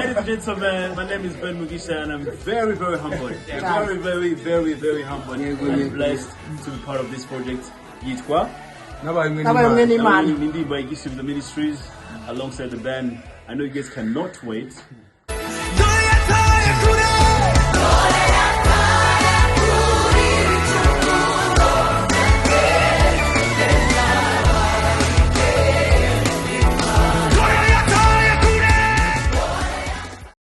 Ladies and gentlemen, my name is Ben Mugisha and I'm very, very humbled. Very, very, very, very humbled and blessed to be part of this project. Yitwa Nabaye umwe. Nabaye umwe n'Imana. n'Imana. Indirimbo ya Igisubizo Ministries alongside the band. I know you guys cannot wait. Dore yataye ku